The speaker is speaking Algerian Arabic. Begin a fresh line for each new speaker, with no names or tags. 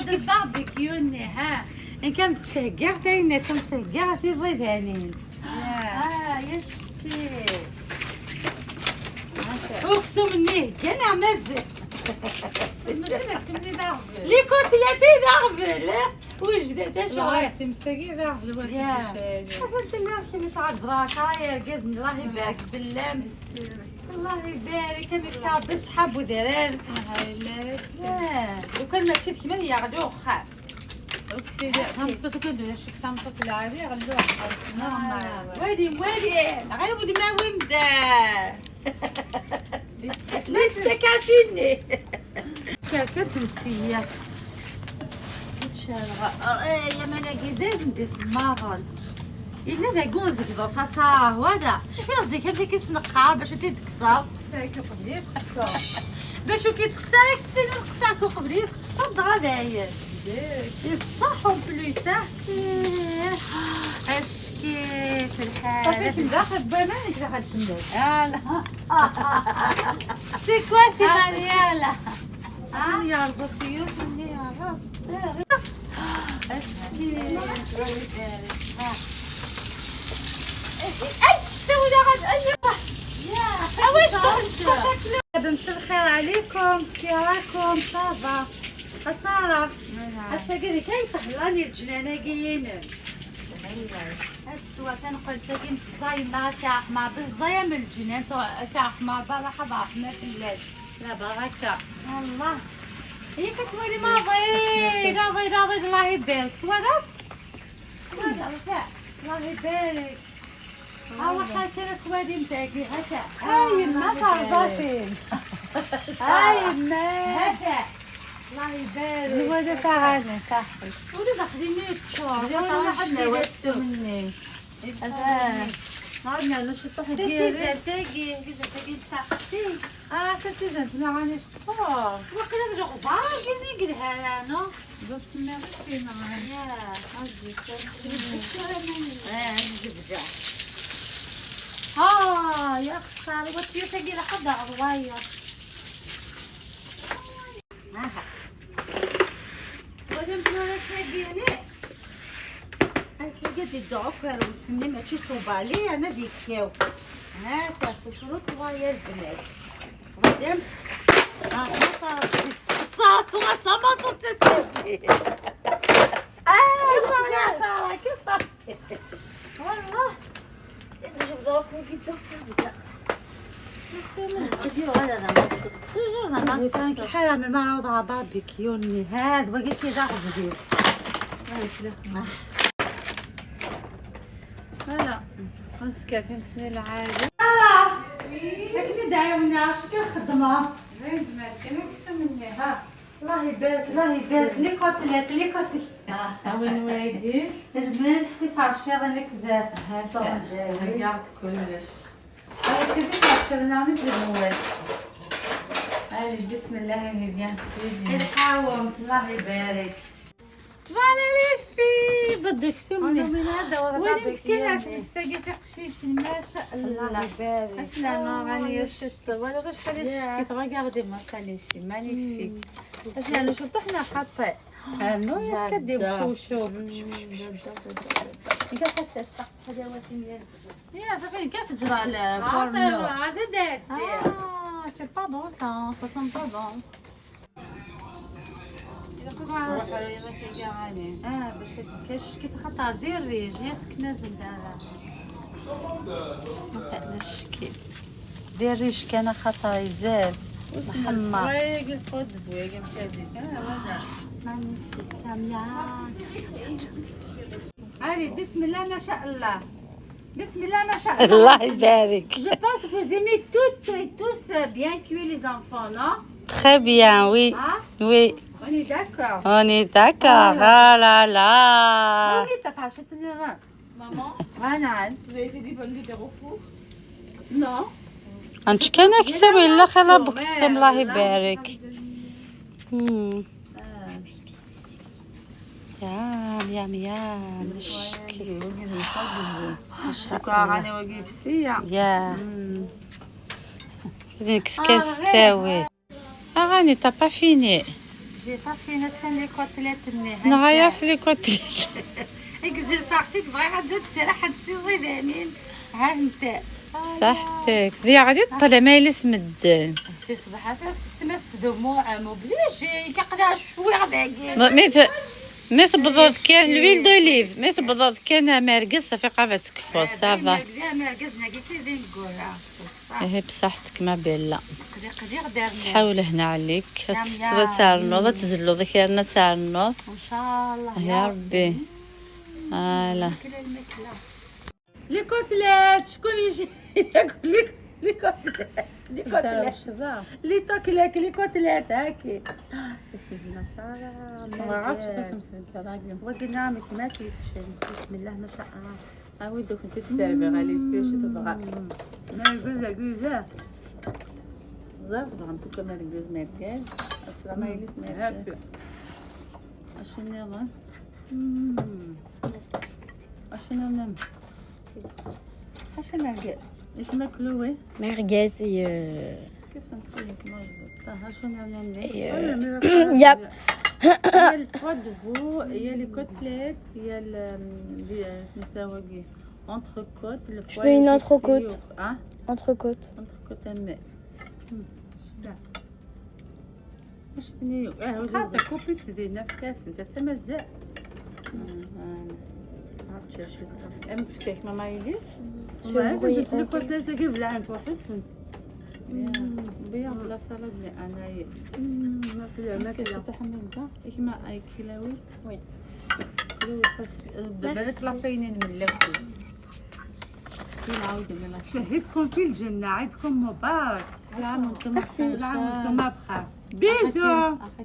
الباربيكيو ها
ان كان تهكا كاينه تهكا في زيدانين. يا شكي اقسم مني كان عمزه لي كوتلاتي داغبل وجدت شو
تمسكي داغبل.
يا قلت لها كي تعرف براكه يا كازن الله يبارك بالله الله يبارك انا بصحاب وذرار. لو كان ما مشيت كيما هي غادي وخا وادي وادي غير ودي ما وين بدا لسه كاشيني كتنسية يا مانا كيزاز ندي سماغل إلا ذا كوزك ذو فصاه وهذا شوفي رزيك هذيك كيسنقع باش تتكسر باش كيتقسى نقصاك قبلي تصد غداير صح اون بليس. اش كيف الحال؟
صافي داخل بمانك داخل تموت.
لا
c'est quoi ces manières là؟
يا رزقيوت يا راس اش كيف اي سودا غاد ايوا واش شكله. الخير عليكم كي راكم ça va سارة هسا كذا كاين تهلاني الجنانة كاين السوا تنقل ساكن زايمة تاع حمار بالزايا من الجنان تاع حمار برا حضا حمار في البلاد
لا بركة
الله هي كتولي ما ضيق ضيق ضيق الله يبارك ولا الله يبارك ها واخا كانت وادي نتاعي هكا
هاي ما فرضاتين هاي ما
هكا الله يبارك
هو ده تعالى صح
ولا داخلين الشهر
ولا حنا واسو مني عندنا نشطح
تيزان تاكي تيزان تاكي تاختي
تيزان تنا فطور
وقيلا الغبار كاين يقلها نو
بس ما فينا
يا الزبدة. يا خسارة وتي تاكي لحد عضوايا قد الدعوكر والسنة ماشي صوبالي انا ديكيو هاكا سكرو طوايا البنات غادي صارت ما صرت تسدي صارت والله نجيب دروك قدام حالة من معروضة باربيكيو هذا وقلت كي داخل
لا مسكة في سنة العادة.
لكن دعيونا شكل خدمة
غير ما كانوا مني ها
الله يبارك الله يبارك les côtelettes les côtelettes.
وين واقف
الملح في عشيرة لك ذا
رجعت كلش هاي كيف عشيرة نعمل بالمواد. هاي بسم الله bien سيدي
القاوم الله يبارك.
voilà les filles بدك سمني
وين
مسكينة الساقي تقشيش ما شاء الله
الله يبارك.
اسمع راني شت ولا غير شحال شكيت regardez moi ça les filles magnifique. اسمع نشطو حنا حاطه نو يسكدي بشوشوك يا صافي كيف تجرى الفورنو
هذا دادي.
c'est pas bon ça, ça sent pas bon.
باش كاش كي تخطر دير ريجيتك نازل دابا ما كي دير ريش كان خطر يزال محمر.
Allez, بسم الله ما شاء الله. بسم الله ما شاء الله.
الله يبارك.
Je pense que vous aimez toutes et tous bien cuire les enfants, non?
Très bien, oui.
Hein?
Oui.
On est d'accord.
On est d'accord. Ah là là.
Oui, t'as pas acheté de vin.
Maman,
Voilà.
vous avez fait des pommes de terre au four?
Non.
انت كان اكسب الا خلا بكسم الله يبارك. يام يام يام الشكل ما شاء الله.
راني واقف سيا.
يا سيدي كسكاس تاوي.
راني t'as pas fini.
obligé طافينا تسان les côtelettes ني
نغير les côtelettes.
اكزل بارتي تبغي غادا تسرح تزيدانين ها انت.
صحتك ذي غادي تطلع ما يلس مدن.
سي صباح ستمات دموع obligé كقدا شوي غداكي.
mais تبضض كان l'huile d'olive mais تبضض كان مرقز صافي قافة تكفوت ça va.
مرقز ناكي كي نقولها.
ايه بصحتك ma belle.
قدي قدي غدار.
حاول هنا عليك تتعرنوض تزلو ذيك يرنا تعرنوض.
ان شاء الله
يا ربي. voilà
les côtelettes شكون يجي ياكل les côtelettes les côtelettes les تاكلك les côtelettes هاكي بسم الله سارة.
ما عرفتش تسمى كذا.
وقنا ما كيتشن بسم الله ما شاء الله.
عاود دوك انت تسربي غالي فيه شي تبغى.
ما يقول لك بزاف
بزاف زعما توكا مرقز مرقز هادشي ما يليس مرقز. اشنو نظام اشنو نعم اشنو مرقز ايش ماكلوي
Merguez et
Il
y a
le foie de veau, il y a les côtelettes, il y a le entrecôte, le
Je fais une entrecôte.
Hein?
Entrecôte.
Entrecôte mais.
هذا كوبيت دي نفكاس انت تمزق.
ام فكاك ماما يليس.
les côtelettes كيف العين توحشن.
بيع la salade انايا.
ما
ما كتحمل كاع كيما اي كيلاوي.
oui.
كيلاوي بالك لافينين من اللوتي. نعاود من
شهيتكم في الجنة، عيدكم مبارك.
كل عام وانتم
ميرسي.
كل عام وانتم بخير. bisous.